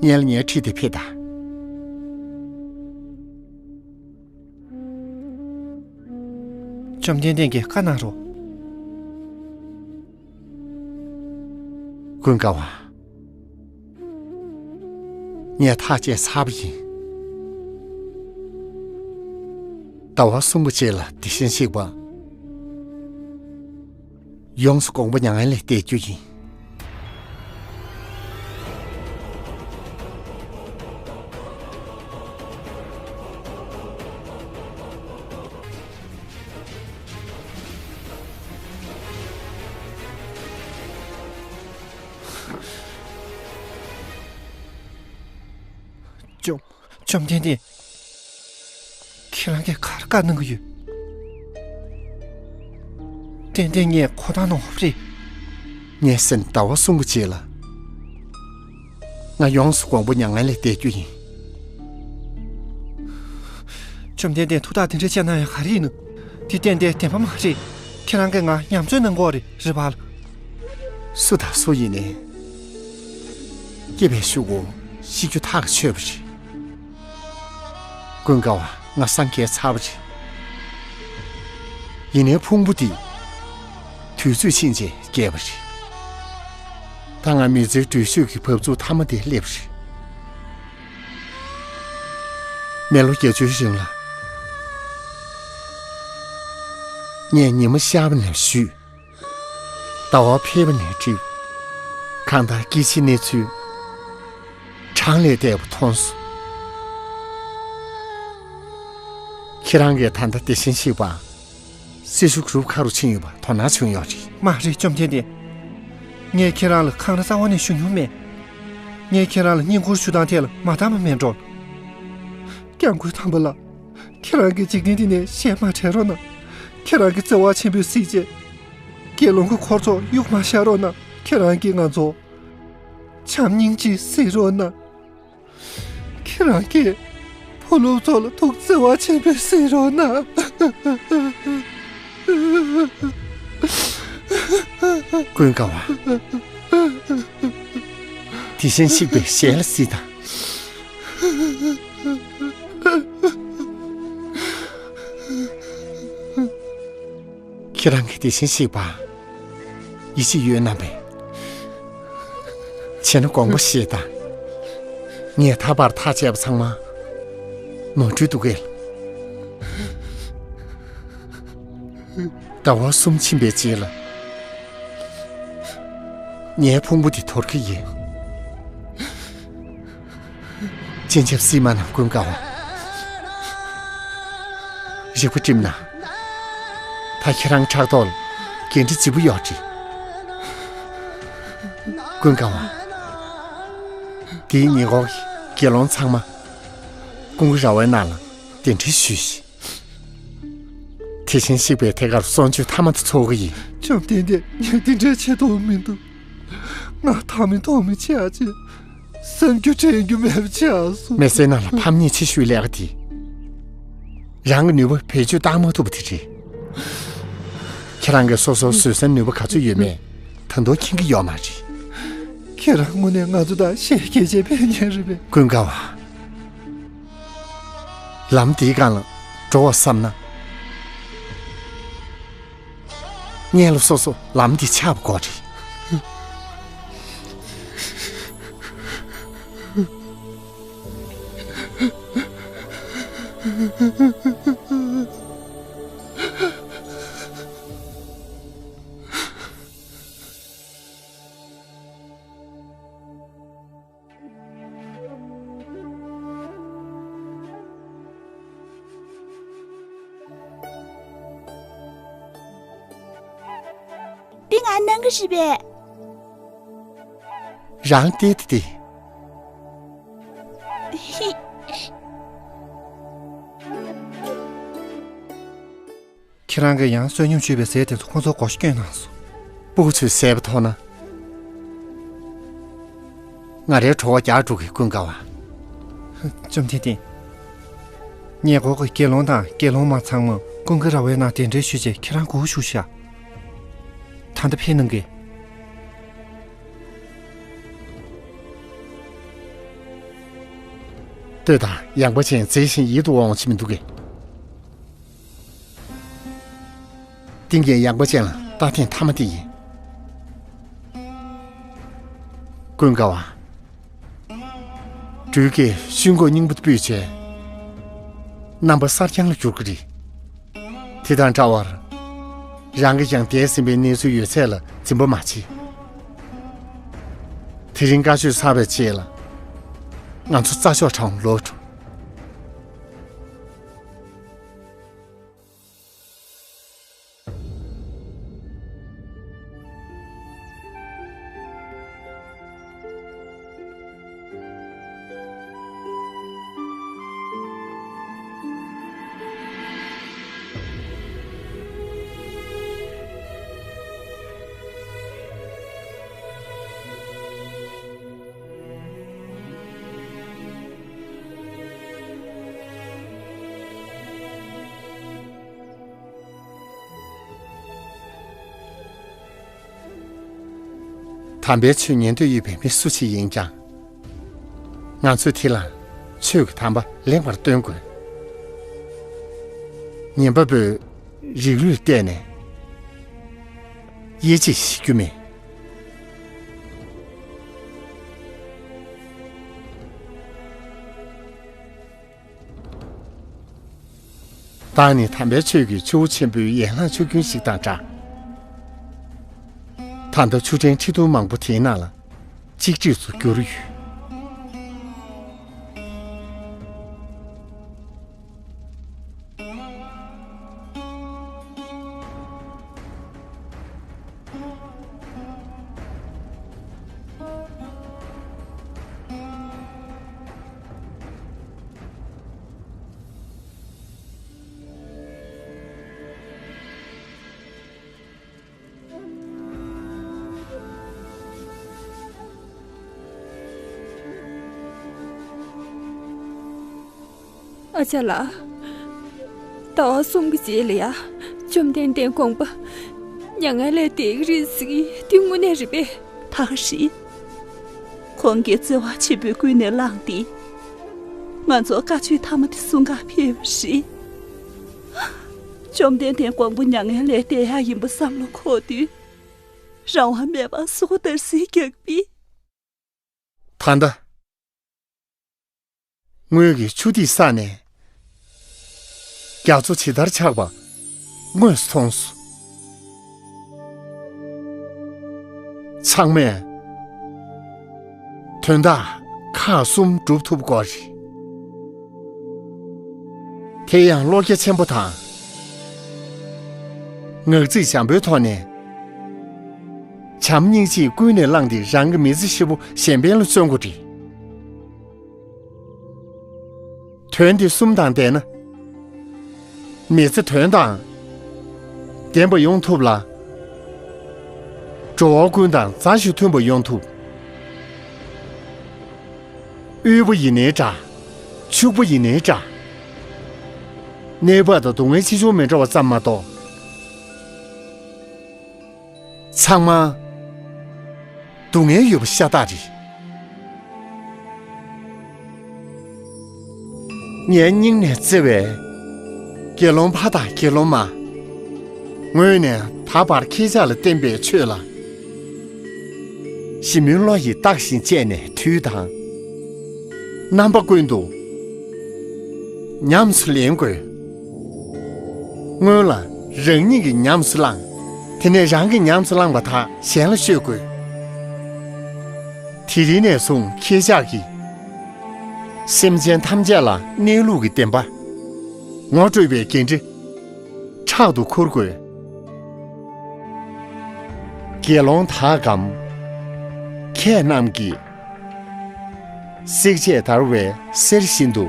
བ། ངས་ལ་ངའི་ཁྲིད་དེ་ཕེབས་དང་། བཅོམ་ལྡན་འདས་ཀྱིས་བཀའ་གནང་རོགས། ཀུན་དགའ་བ། ངས་ཐག་བཅད་ཚར་བ་ཡིན། ཟླ་བ་གསུམ་པ་རྗེས་ལ་དེ་བཞིན་གཤེགས་པ། ཡོངས་སུ་དགོངས་པ་མྱ་ངན་ལས་འདས་རྒྱུ་ཡིན། བཅོམ། བཅོམ་ལྡན་འདས། ཁྱེད་རང་གིས་ག་རེ་བཀའ་གནང་གི་ཡོད། ཏན་ཏན་ངས་གོ་བརྡ་གནང་བ་རེད། ངས་ཟིན་ཟླ་བ་གསུམ་གྱི་རྗེས་ལ། ང་ཡོངས་སུ་དགོངས་པ་མྱ་ངན་ལས་འདས་རྒྱུ་ཡིན། བཅོམ་ལྡན་འདས་ཐུགས་ཐག་དེ་འདྲ་བཅད་ན་ཡང་ག་རེ་ཡིན་ནམ། འདི་ཏན་ཏན་བདེན་པ་མ་རེད། ཁྱེད་རང་གིས་ང་ཉམས་ཚོད་གནང་གི་ཡོད་རེད། རེད་པ་ལགས། སུ་དང་སུ་ཡིན་ནའི། སྐྱེས་པའི་གཞུག་གུ་ཤི་རྒྱུ་ཐག་ཆོད་པ་རེད། ཀུན་དགའ་བ། ང་སངས་རྒྱས་ཚར་བ་རེད། ཡིན་ནའི་ཕུང་པོ་འདི་དུས་ཚོད་ཕྱིན་རྗེས་སྐྱེས་པ་རེད། ད་ང་མི་ཚེའི་འགྲུལ་བཞུད་ཀྱི་བབས་ཚུགས་མཐའ་མ་དེ་སླེབས་རེད། མི་ལོ་བརྒྱད་ཅུའི་རིང་ལ། ངས་ཉི་མ་ཤར་བ་ནས་བཞུད། ཟླ་བ་འཕེལ་བ་ནས་བསྒྲིབས། གང་ལྟར་སྐྱེ་འཆིའི་གནས་ཚུལ་གྲངས་ལས་འདས་པ་མཐོང་སོང་། ཁྱེད་རང་གིས་ད་ལྟ་དེ་བཞིན་གཤེགས་པ་སྲི་ཞུ་གུ་རུབ་ཁ་རུ་ཕྱིན་ཡོད་པ་དོ་སྣང་བྱུང་ཡོད་རེད། མ་རེད། བཅོམ་ལྡན་འདས། ངས་ཁྱེད་རང་ལ་འཁང་ར་རྩ་བ་ནས་ཞུ་མྱོང་མེད། ངས་ཁྱེད་རང་ལ་བསྙེན་བཀུར་ཞུ་སྟངས་ཐད་ལ་མ་དག་པ་མེད་འགྲོ། སྐྱབས་མགོན་དམ་པ་ལགས། ཁྱེད་རང་གིས་འཇིག་རྟེན་འདི་ནས་ཞལ་མ་བྲལ་རོགས་གནང་། ཁྱེད་རང་གི་བརྩེ་བ་ཆེན་པོས་གཟིགས་བྱས། དགེ་སློང་གི་འཁོར་ཚོགས་གཡུག་མ་བཞག་རོགས་གནང་། ཁྱེད་རང་གིས་ང་ཚོ་བྱམས་སྙིང་རྗེས་གཟིགས་རོགས་གནང་། ཁྱེད་རང་གིས་བུ་སློབ་ཚོ་ལ་ཐུགས་བརྩེ་བ་ཆེན་པོས་གཟིགས་རོགས་གནང་། ཀུན་དགའ་བ། དེ་བཞིན་གཤེགས་པའི་ཞལ་ལ་གཟིགས་དང་། ཁྱེད་རང་གིས་དེ་བཞིན་གཤེགས་པ་ཡིད་ཆེས་ཡོད་རྣམ་པས། བྱས་ན་དགོངས་པ་བཞེས་དང་། ངས་ད་བར་ཐག་བཅད་པ་ཚང་མ་ནོར་འཁྲུལ་འདུག་གས། ཟླ་བ་གསུམ་ཕྱིན་པའི་རྗེས་ལ། ངའི་ཕུང་པོ་འདི་དོར་གྱི་ཡིན། སྤྱན་ཆབ་བསིལ་མ་གནང་། ཀུན་དགའ་བ། རིག་པ་བསྒྲིམས་ན། ད་ཁྱེད་རང་ཕྲག་ཐོག་ལ་འགན་འཁྲི་ལྗིད་པོ་ཡོད་རེད། ཀུན་དགའ་བ། འདིའི་ཉེ་འཁོར་གྱི་དགེ་སློང་ཚང་མ་ཀུན་དགའ་ར་བའི་ནང་ལ་གདན་འདྲེན་ཞུས་ཤིག། དེ་བཞིན་གཤེགས་པའི་ཐད་ཀར་གསོལ་མཆོད་མཐའ་མ་དེ་ཚོགས་ཀྱི་ཡིན། བཅོམ་ལྡན་འདས། ངས་འདི་འདྲའི་ཆེ་མཐོང་མི་འདུག། ང་ཐག་མི་ཐོག་མི་ཆགས་ཅིག། བསམ་རྒྱུ་དྲན་རྒྱུ་མེད་པ་ཆགས་སོང་། མི་ཚེའི་ནང་ལ་ཕམ་ཉེས་ཆེ་ཤོས་ལས་ཀ་དེ། རང་གི་ནུས་པ་བེད་སྤྱོད་བཏང་མ་ཐུབ་པ་དེ་རེད། ཁྱེད་རང་གིས་སོ་སོར་བཟོད་བསྲན་ནུས་པ་ག་ཚོད་ཡོད་མེད་ད་དུང་མཁྱེན་གྱི་ཡོད་མ་རེད། ཁྱེད་རང་དངོས་གནས་ང་ཚོ་དང་ཤེས་སྐད་ཆ་ཕན་མཁན་རེད་པས། ཀུན་དགའ་བ། ལམ་འདིའི་སྒང་ལ་འགྲོ་བར་བསམ་ན། སྔོན་ལ་སོ་སོ་ལམ་འདི་ཆགས་པ་དགོས་རེད། འདི་ང་གནང་གི་རེད་པས། རང་བལྟས་ཏེ་བལྟས། ཁྱེད་རང་གིས་ཡང་བསོད་སྙོམས་བྱས་པའི་ཟས་དེ་ཚོ་ཁོ་ཚོར་བགོ་བཤའ་བསྐྱོན་གནང་སོང་། སྤུ་གུ་ཚོས་བཟས་པ་མཐོང་ན། ང་རའི་གྲོད་ཁོག་རྒྱགས་འགྲོ་གི། ཀུན་དགའ་བ། བཅོམ་ལྡན་འདས། ཉེ་འཁོར་གྱི་དགེ་སློང་དང་དགེ་སློང་མ་ཚང་མ་ཀུན་དགའ་ར་བའི་ནང་གདན་འདྲེན་ཞུས་རྗེས་ཁྱེད་རང་སྒུག་བཞུགས་ཤག། ད་ལྟ་ཕེབས་གནང་གི། ལྟོས་དང་། ཡངས་པ་ཅན་མཛེས་ཤིང་ཡིད་དུ་འོང་བ་ཅིག་མི་འདུག་གས། ཏིང་ངེ་འཛིན་ཡངས་པ་ཅན་ལ་ལྟ་ཐེངས་མཐའ་མ་དེ་ཡིན། ཀུན་དགའ་བ། སྦྲུལ་གྱིས་ཤུན་སྐོགས་རྙིང་པ་དེ་སྤུས་བྱས། རྣམ་པ་གསར་རྐྱང་ལ་འགྱུར་གྱི་རེད། དེ་དང་འདྲ་བར། རང་གིས་ཀྱང་འདས་ཟིན་པའི་གནས་ཚུལ་ཡོད་ཚད་ལ་འཛིན་པ་མ་བྱེད། དེ་རིང་བཀའ་ཆོས་ཚར་བའི་རྗེས་ལ། ང་ཚོ་རྩྭ་མཆོག་གྲོང་ལོག་འགྲོ། དམ་པའི་ཆོས་ཉན་འདོད་ཡོད་པའི་མི་སུ་ཞིག་ཡིན་ཀྱང་། ང་ཚོས་དེ་ལ་ཆོས་ཀྱི་དམ་པ་ལེགས་པར་སྟོན་དགོས། ངན་པ་པོས་རིགས་རུས་གཏད་ནས་དབྱེ་འབྱེད་བྱེད་རྒྱུ་མེད། བདག་ནི་དམ་པའི་ཆོས་ཀྱི་ཆུ་བོ་ཆེན་པོའི་ཡན་ལག་ཆུ་རྒྱུན་ཞིག་དང་འདྲ། ད་ལྟ་ཆུ་ཕྲན་ཁྲི་འདོན་མང་པོ་དེའི་ནང་ལ་གཅིག་ཁྲིས་སུ་གྱུར་ཡོད། ཨ་ཅག་ལགས། ཟླ་བ་གསུམ་གྱི་རྗེས་ལ་ཡ། བཅོམ་ལྡན་འདས་དགོངས་པ་མྱ་ངན་ལས་འདས་ཀྱི་རེད་ཟེར་གྱི་འདི་དངོས་གནས་རེད་པས། ད་ག་རེད། ཁོང་གིས་བརྩེ་བ་ཆེན་པོས་ཀུན་ནས་བསླངས་ཏེ། ང་ཚོར་བཀའ་ཆོས་མཐའ་མ་དེ་གསུང་གར་ཕེབས་པ་རེད། བཅོམ་ལྡན་འདས་དགོངས་པ་མྱ་ངན་ལས་འདས་ཡག་ཡིན་པ་བསམ་བློ་འཁོར་དུས། རང་དབང་མེད་པར་སོ་ཁོ་འདར་སིག་རྒྱག་པས། ད་ལྟ། ངོས་ཀྱི་ཆུ་ཐིགས་བསགས་ནས། རྒྱ་མཚོ་ཇི་ལྟར་ཆགས་པ་དངོས་སུ་མཐོང་སོང་། ཚང་མས་དོན་དག་ཁག་གསུམ་སྒྲུབ་ཐུབ་དགོས་རེད། དེ་ཡང་བློ་རྒྱ་ཆེན་པོ་དང་། ངག་ཚིག་འཇམ་པོའི་ཐོག་ནས། བྱམས་སྙིང་རྗེས་ཀུན་ནས་བསླངས་ཏེ་རང་གི་མི་ཚེ་ཧྲིལ་པོ་གཞན་ཕན་ལ་བརྩོན་དགོས་རེད། དོན་འདི་གསུམ་དང་ལྡན་ན། མི་ཚེ་དོན་དང་ལྡན་པ་ཡོང་ཐུབ་ལ། འགྲོ་བ་ཀུན་དང་མཛའ་ཞིང་མཐུན་པ་ཡོང་ཐུབ། དབུལ་པོ་ཡིན་ནའི་འདྲ། ཕྱུག་པོ་ཡིན་ནའི་འདྲ། གནས་བབ་དང་སྡུག་བསྔལ་ཆེ་ཆུང་མི་འདྲ་བ་ཙམ་མ་གཏོགས། ཚང་མ་སྡུག་བསྔལ་ཡོད་པ་ཤ་སྟག་རེད། ངའི་སྙིང་ནས་བརྩེ་བའི་དགེ་སློང་ཕ་དང་དགེ་སློང་མ། ངོས་ནས་ད་བར་ཁྱེད་ཅག་ལ་བསྟན་པའི་ཆོས་ལ། ཞིབ་མོའི་བློ་ཡིས་བརྟག་ཅིང་དཔྱད་ནས་དུས་དང་རྣམ་པ་ཀུན་ཏུ་ཉམས་སུ་ལེན་དགོས། སྔོན་ལ་རང་ཉིད་ཀྱིས་ཉམས་སུ་བླངས། དེ་ནས་རང་གིས་ཉམས་སུ་བླངས་པ་དག་གཞན་ལ་ཤོད་དགོས། དེ་རིང་ནས་བཟུང་ཁྱེད་ཅག་གིས་སེམས་ཅན་ཐམས་ཅད་ལ་གནས་ལུགས་ཀྱི་བདེན་པ་ངོ་སྤྲོད་པའི་འགན་འཁྲི་ཕྲག་ཏུ་འཁུར་དགོས། དགེ་སློང་དག་གམ། ཁྱེད་རྣམས་ཀྱིས་བསྲེག་བཅད་བརྡར་བའི་གསེར་བཞིན་དུ་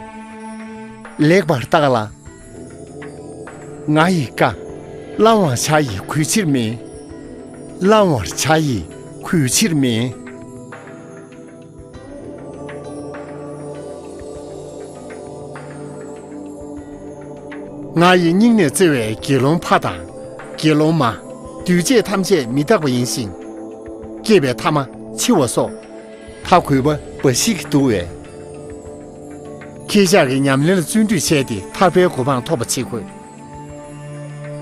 ལེགས་པར་བརྟག་ལ། ང་ཡི་བཀའ་བླང་བར་བྱ་ཡི་གུས་ཕྱིར་མིན། བླང་བར་བྱ་ཡི་གུས་ཕྱིར་མིན། ང་ཡི་སྙིང་ནས་བརྩེ་བའི་དགེ་སློང་ཕ་དང་། དགེ་སློང་མ། འདུས་བྱས་ཐམས་ཅད་མི་རྟག་པ་ཡིན་ཞིང་། སྐྱེས་པའི་ཐ་མ་འཆི་བ་སོགས། མཐའ་གུས་པ་འབའ་ཞིག་གིས་བསྡུ་བས། ཁྱེད་ཅག་གིས་ཉམས་ལེན་ལ་བརྩོན་འགྲུས་བྱས་ཏེ་ཐར་པའི་གོ་འཕང་ཐོབ་པ་བྱེད་དགོས།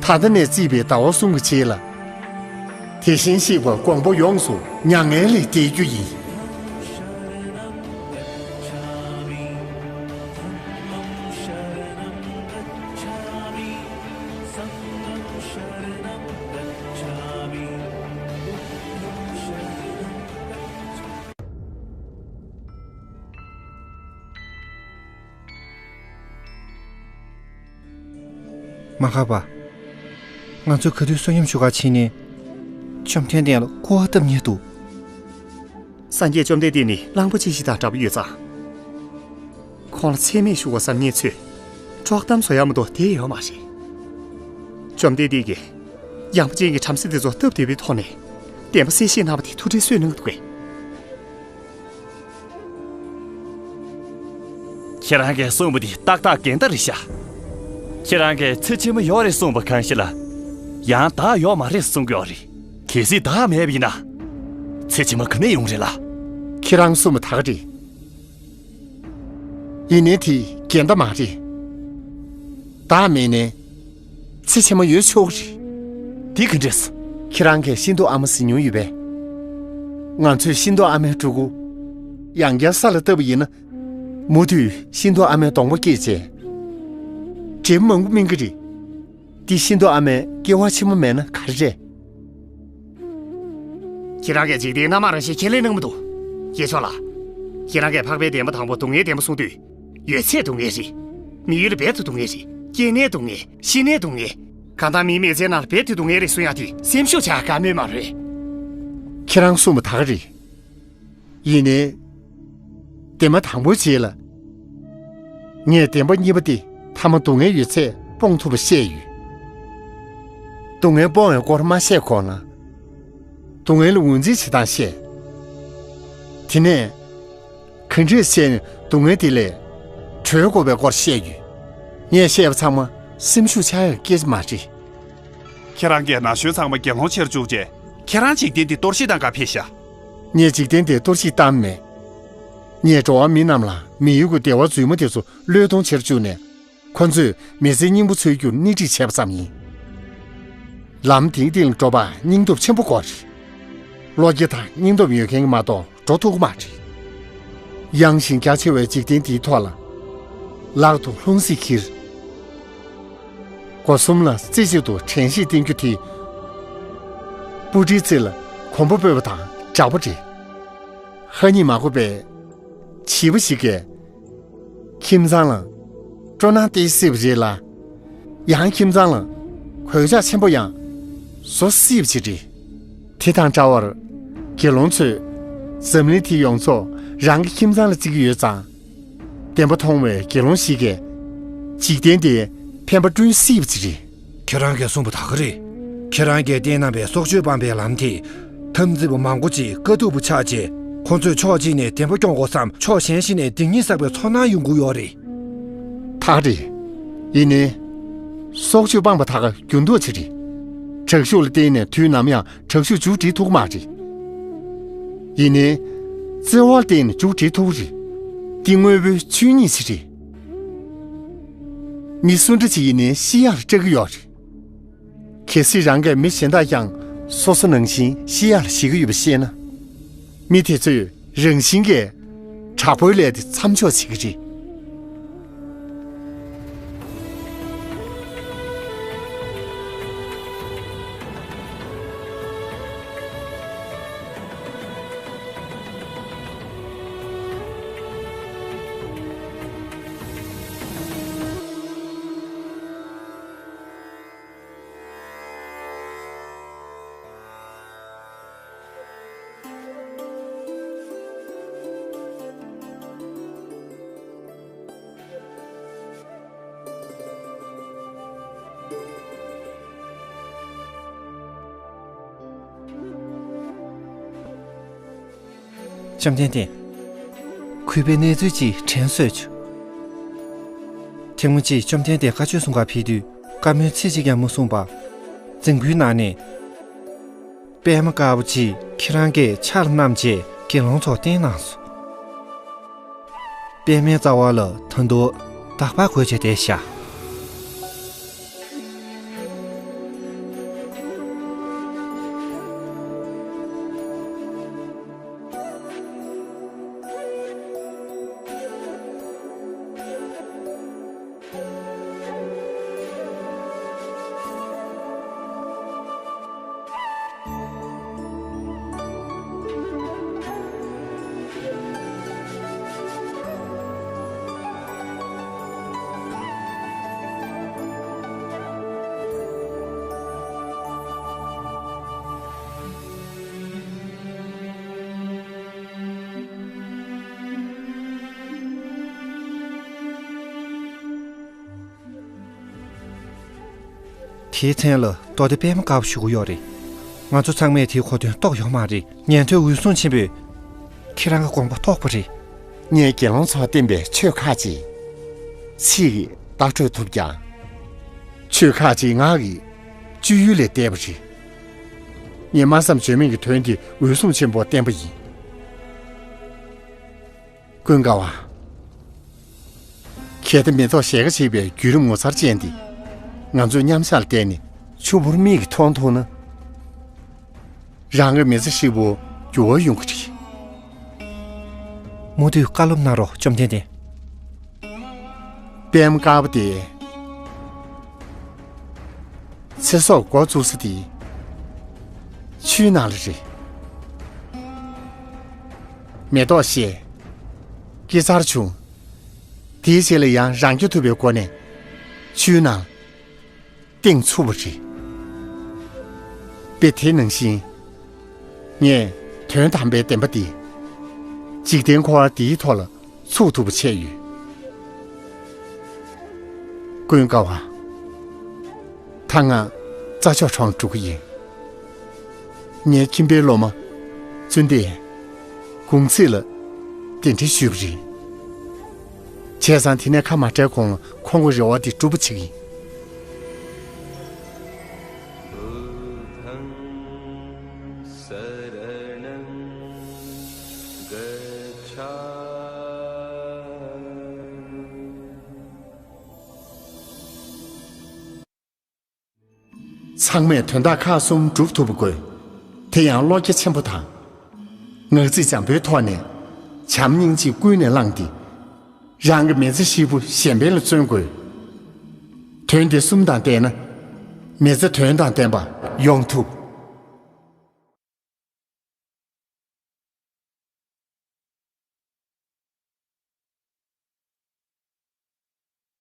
ད་ལྟ་ནས་བརྩིས་པའི་ཟླ་བ་གསུམ་གྱི་རྗེས་ལ། དེ་བཞིན་གཤེགས་པ་མགོན་པོ་ཡོངས་སུ་མྱ་ངན་ལས་འདས་རྒྱུ་ཡིན། མ་ཁ་པ། ང་ཚོས་ག་དུས་བསོད་སྙོམས་ཞུ་གར་ཕྱིན་ནས། བཅོམ་ལྡན་འདས་ལ་སྐུར་བ་བཏབ་མཁན་འདུག་སངས་རྒྱས་བཅོམ་ལྡན་འདས་ནི་གླང་པོ་ཆེ་ཞིག་དང་འདྲ་པོ་ཡོད་ཙང་། ཁོང་ལ་མཚན་སྨད་ཞུ་དགོས་བསམ་མཁན་ཚོས་དཀྲོག་གཏམ་བཟོ་ཡག་མ་གཏོགས་དེ་ཡོད་མ་རེད། བཅོམ་ལྡན་འདས་ཀྱིས་ཡངས་པ་ཅན་གྱི་བྲམ་ཟེ་དེ་ཚོ་སྟབས་བདེ་བའི་ཐོག་ནས་བདེན་པ་གསལ་བཤད་གནང་བ་དེ་ཐུགས་ཁྲལ་གསོས་གནང་གི་འདུག་གས། ཁྱེད་རང་གིས་གསུངས་པ་འདི་ཏག་ཏག་འགལ་ཟླ་རེད་ཤག་ཁྱེད་རང་གིས་ཚེ་ཕྱི་མ་ཡོད་རེད་གསུངས་པ་གང་ཞིག་ལ། ཡང་བདག་ཡོད་མ་རེད་གསུང་གི་ཡོད་རེད། གལ་སྲིད་བདག་མེད་པ་ཡིན་ན། ཚེ་ཕྱི་མ་ག་ནས་ཡོང་རེད་ལ། ཁྱེད་རང་གསུངས་པ་ད་ག་རེད། ཡིན་ནའི་དེ་འགལ་ཟླ་མ་རེད། བདག་མེད་ནའི་ཚེ་ཕྱི་མ་ཡོད་ཆོག་གི་རེད། དེ་ག་འདྲས། ཁྱེད་རང་གིས་ཤིང་ཏོག་ཨ་མ་ཟིན་མྱོང་ཡོད་པས། ང་ཚོས་ཤིང་ཏོག་ཨ་མའི་ཕྲུ་གུ་ཡང་བསྐྱར་ས་ལ་བཏབ་པ་ཡིན་ན། མུ་མཐུད་ཤིང་ཏོག་ཨ་མའི་གདོང་པ་སྐྱེས་རྗེས། འབྲས་བུ་མང་པོ་སྨིན་གྱི་རེད། འདི་ཤིང་ཏོག་ཨ་མའི་སྐྱེ་བ་ཕྱི་མ་མེད་ན་ག་རེ་རེད། ཁྱེད་རང་གིས་འཇིག་རྟེན་རྣམ་མང་རང་བཞིན་ཁས་ལེན་གནང་མི་འདུག་དཀྱིལ་ཆོག་ལགས། ཁྱེད་རང་གིས་འཕགས་པའི་བདེན་པ་དང་པོ་སྡུག་བསྔལ་བདེན་པ་གསུངས་དུས། ཡོད་ཚད་སྡུག་བསྔལ་རེད། མི་ཡུལ་རྦད་དེ་སྡུག་བསྔལ་རེད། སྐྱེས་ནའི་སྡུག་བསྔལ། ཤི་ནའི་སྡུག་བསྔལ། གང་ལྟར་མིའི་མི་ཚེའི་ནང་ལ་རྦད་དེ་སྡུག་བསྔལ་རེད་གསུང་ཡག་དེ་སེམས་ཤུགས་ཆག་དཀའ་མོས་མ་རེད། ཁྱེད་རང་གསུངས་པ་ད་ག་རེད། ཡིན་ནའི། བདེན་པ་དང་པོའི་རྗེས་ལ། ངས་བདེན་པ་གཉིས་པ་སྟེ་ཐ་མ་སྡུག་བསྔལ་ཡོད་ཚད་སྤོང་ཐུབ་པ་བཤད་ཡོད། སྡུག་བསྔལ་སྤོང་བའི་སྐོར་མ་བཤད་གོང་ལ། སྡུག་བསྔལ་ལ་ངོས་འཛིན་བྱེད་སྟངས་བཤད། དེ་ནས། ག་འདྲས་བྱས་ནས་སྡུག་བསྔལ་དེ་ལས་གྲོལ་དགོས་པའི་སྐོར་བཤད་ཡོད། ངས་བཤད་པ་ཚང་མ་སེམས་ཤུགས་ཆག་ཡག་སྐད་ཆ་མ་རེད། ཁྱེད་རང་གིས་ན་གཞོན་ཚང་མ་དགེ་སློང་བྱེད་རུ་བཅུག་རྗེས། ཁྱེད་རང་འཇིག་རྟེན་འདི་གཏོར་བཤིག་བཏང་ག་ཕེབས་ཤག་ངས་འཇིག་རྟེན་འདི་གཏོར་བཤིག་བཏང་མེད། ངས་འགྲོ་བ་མི་རྣམས་ལ་མི་ཡུལ་གྱི་བདེ་བ་རྫུན་མ་དེ་ཚོ་བློས་གཏོང་བྱེད་རུ་བཅུག་ནས། ཁོ་ཚོས་མི་ཚེའི་སྙིང་པོ་འཚོལ་རྒྱུར་སྣེ་ཁྲིད་བྱས་པ་ཙམ་ཡིན། ལམ་དེའི་སྟེང་ལ་འགྲོ་པར་སྙིང་སྟོབས་ཆེན་པོ་དགོས་རེད། བློ་སྐྱེད་དང་སྙིང་སྟོབས་ཡོད་མཁན་མ་གཏོགས་འགྲོ་ཐུབ་ཀྱི་མ་རེད། ཡངས་ཤིང་རྒྱ་ཆེ་བའི་འཇིག་རྟེན་འདིའི་ཐོག་ལ། ལག་ཏུ་ལྷུང་བཟེད་འཁྱེར། སྒོ་གསུམ་ལ་རྩེ་གཅིག་ཏུ་དྲན་ཤེས་བསྟེན་རྒྱུ་དེ། སྤུ་གྲིའི་རྩེ་ལ་གོམ་པ་སྤོས་པ་དང་འདྲ་པོ་རེད། ཧ་ཉིད་མ་གོ་བས། བྱིས་པ་ཞིག་གིས། ཁྱིམ་ཚང་ལ་སྤྲོ་སྣང་སྟེར་སྲིད་པ་རེད་ལ། ཡང་ཁྱིམ་ཚང་ལ་གོད་ཆག་ཆེན་པོ་ཡང་བཟོ་སྲིད་པ་ཞིག་རེད། དེ་དང་འདྲ་བར། དགེ་སློང་ཚོས་འཛམ་གླིང་འདི་ཡོངས་རྫོགས་རང་གི་ཁྱིམ་ཚང་ལ་བརྩི་གི་ཡོད་ཙང་། བདེན་པ་མཐོང་བའི་དགེ་སློང་ཞིག་གིས། འཇིག་རྟེན་འདིའི་ཕན་པ་བསྐྲུན་སྲིད་པ་ཞིག་རེད། ཁྱེད་རང་གིས་གསུངས་པ་ད་ག་རེད། ཁྱེད་རང་གིས་བསྟན་གནང་བའི་སྲོག་གཅོད་སྤངས་པའི་ལམ་དེས། འཐབ་འཛིང་པ་མང་པོ་ཅིག་དཀའ་སྡུག་པ་ཆགས་རྗེས། ཁོ་ཚོས་ཕྱོགས་གཅིག་ནས་བདེན་པ་སྐྱོང་དགོས་སམ། ཕྱོགས་གཞན་ཞིག་ནས་སྡིག་ཉེས་བསགས་པའི་ཚོར་སྣང་ཡོང་གི་ཡོད་རེད། ད་ག་རེད། ཡིན་ནའི། སྲོག་གཅོད་སྤངས་པ་ད་ག་འགྱུར་ལྡོག་ཅིག་རེད། དྲག་ཤུགས་ལ་བརྟེན་ནས་དུས་ནམ་ཡང་དྲག་ཤུགས་མཇུག་སྒྲིལ་ཐུབ་ཀྱི་མ་རེད། ཡིན་ནའི། བརྩེ་བ་ལ་བརྟེན་ནས་མཇུག་སྒྲིལ་ཐུབ་ཀྱི་རེད། འདི་དངོས་པོའི་ཆོས་ཉིད་ཅིག་རེད། མི་སུ་འདྲ་ཅིག་ཡིན་ནའི་ཤི་ཡག་ལ་སྐྲག་གི་ཡོད་རེད། གལ་སྲིད་རང་གི་མི་གཞན་དག་ཀྱང་སོ་སོ་ནང་བཞིན་ཤི་ཡག་ལ་ཞེད་ཀྱི་ཡོད་པ་ཤེས་ན། མི་དེ་ཚོས་རང་བཞིན་གྱིས་དྲག་པོའི་ལས་དེ་མཚམས་འཇོག་བྱེད་ཀྱི་རེད། བཅོམ་ལྡན་འདས། གུས་པས་གནས་ཚུལ་ཅིག་དྲན་གསོས་བྱོས། ཐེངས་མ་གཅིག་བཅོམ་ལྡན་འདས་བཀའ་ཆོས་གསུང་གར་ཕེབས་དུས། བཀའ་མོལ་ཚིག་གཅིག་ཀྱང་མ་གསུངས་པར། རྫིང་བུའི་ནང་ནས། པདྨ་དཀར་པོ་ཅིག་ཁྱེད་རང་གིས་ཕྱག་བསྣམས་བྱས་དགེ་སློང་ཚོར་བསྟན་གནང་སོང་། པདྨའི་རྩ་བ་ལ་ད་དུང་འདག་པ་བསྒོས་བྱས་བསྡད་ཤག། དེའི་མཚན་ལ་རྡོ་སྡེ་པདྨ་དཀར་པོ་ཞུ་གི་ཡོད་རེད། ང་ཚོ་ཚང་མས་དེའི་གོ་དོན་རྟོགས་ཡོད་མ་རེད། ཉན་ཐོས་འོད་སྲུང་ཆེན་པོས་ཁྱེད་རང་གི་དགོངས་པ་རྟོགས་པ་རེད། ངས་དགེ་སློང་ཚོར་བསྟན་པའི་ཆོས་ཁག་ཅིག་ཚིག་གིས་བརྡ་སྤྲོད་ཐུབ་ཀྱང་། ཆོས་ཁག་ཅིག་ངག་གི་སྤྱོད་ཡུལ་ལས་འདས་པ་རེད། ངས་སྨྲ་བསམ་བརྗོད་མེད་ཀྱི་དོན་དེ་འོད་སྲུང་ཆེན་པོར་བསྟན་པ་ཡིན། ཀུན་དགའ་བ། གལ་ཏེ་མེ་ཏོག་ཞལ་དཀར་ཞེས་པའི་བརྒྱུད་རིམ་ངོ་མཚར་ཅན་འདི་ང་ཚོས་མཉམ་བཞག་ལ་བལྟས་ནས་ཆུ་བུར་མིག་གིས་མཐོང་ཐུབ་ན། རང་གི་མི་ཚེ་ཧྲིལ་པོ་འགྱུར་བ་ཡོང་གི་རེད། མུ་མཐུད་བཀའ་སློབ་གནང་རོགས། བཅོམ་ལྡན་འདས། པདྨ་དཀར་པོ་དེ། ཚེ་སྲོག་འགོ་བཙུགས་ས་དེ་ཆུའི་ནང་ལ་རེད། མེ་ཏོག་བཞད། སྐྱེ་འཚར་བྱུང་། དེའི་རྗེས་ལ་ཡང་རང་སྐྱོབ་ཐུབ་པའི་སྒོ་ནས་ཆུའི་ནང་བཏིང་ཚུགས་པ་རེད། དཔེ་དེ་ནང་བཞིན། ངས་དོན་དམ་པའི་བདེན་པ་འདི་འཇིག་རྟེན་འཁོར་བ་འདིའི་ཐོག་ལ་ཚུགས་ཐུབ་པ་བྱས་ཡོད། ཀུན་དགའ་བ། ད་ང་རྩྭ་མཆོག་གྲོང་འགྲོ་གི་ཡིན། ངའི་ཁྱིམ་པའི་སློབ་མ་ཙུན་ཏེ་གུང་ཚིགས་ལ་གདན་འདྲེན་ཞུས་པ་རེད། བྱས་ཙང་དེ་ནས་ཁ་མ་བྲལ་གོང་ལ་ཁོང་གི་རེ་བ་དེ་སྒྲུབ་པ་བྱེད་ཀྱི་ཡིན། ཚང་མས་དོན་དག་ཁག་གསུམ་སྒྲུབ་ཐུབ་པ་དགོས། དེ་ཡང་བློ་རྒྱ་ཆེན་པོ་དང་། ངག་ཚིག་འཇམ་པོའི་ཐོག་ནས་བྱམས་སྙིང་རྗེ་ཀུན་ནས་བསླངས་ཏེ། རང་གི་མི་ཚེ་ཧྲིལ་པོ་གཞན་ཕན་ལ་བརྩོན་དགོས། དོན་དེ་གསུམ་དང་ལྡན་ན། མི་ཚེ་དོན་དང་ལྡན་པ་ཡོང་ཐུབ།